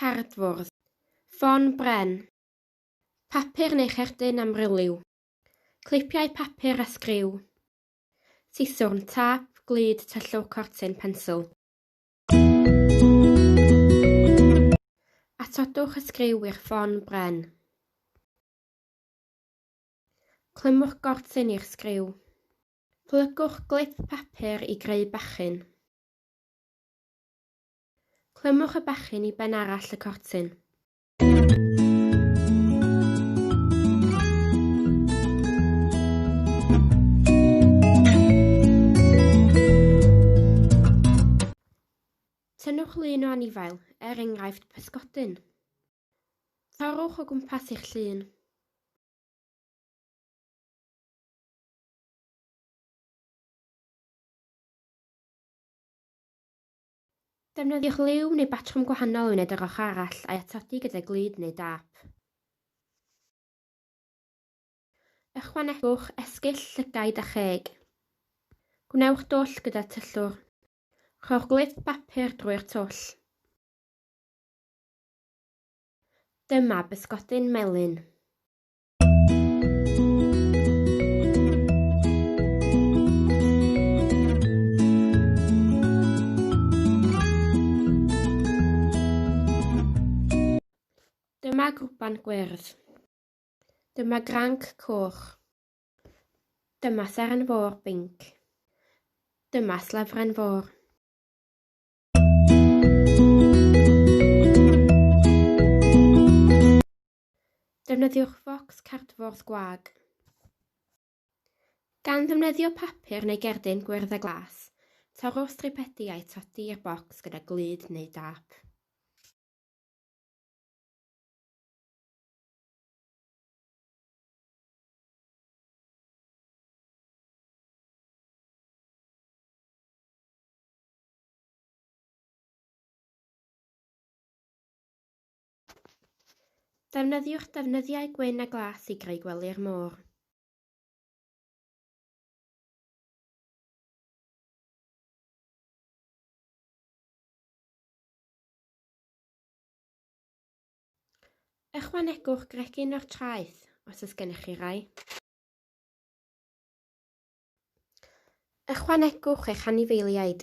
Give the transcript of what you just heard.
Cardfwrdd. Ffon bren. Papur neu cherdyn amryliw. Clipiau papur a sgriw. Siswrn, tâp, glud, tyllwr, cortyn, pensil. Atodwch y sgriw i'r ffon bren. Clymwch gortyn i'r sgriw. Plygwch glip papur i greu bachyn. Clymwch y bachyn i ben arall y cortyn. Tynnwch lun o anifail, er enghraifft pysgodyn. Torrwch o gwmpas eich llun. Defnyddiwch liw neu batrwm gwahanol i wneud yr ochr arall a'i atodi gyda glud neu dâp. Ychwanegwch esgyll, llygaid a cheg. Gwnewch dwll gyda tyllwr. Rhowch glip bapur drwy'r twll. Dyma bysgodyn melyn. Dyma grwban gwyrdd. Dyma granc coch. Dyma seren fôr binc. Dyma slefren fôr. Defnyddiwch focs cardfwrdd gwag. Gan ddefnyddio papur neu gerdyn gwyrdd a glas, torrwch stripedi a'u todi i'r bocs gyda glud neu dâp. Defnyddiwch defnyddiau gwyn a glas i greu gwely'r môr. Ychwanegwch gregyn o'r traeth, os oes gennych chi rai. Ychwanegwch eich anifeiliaid.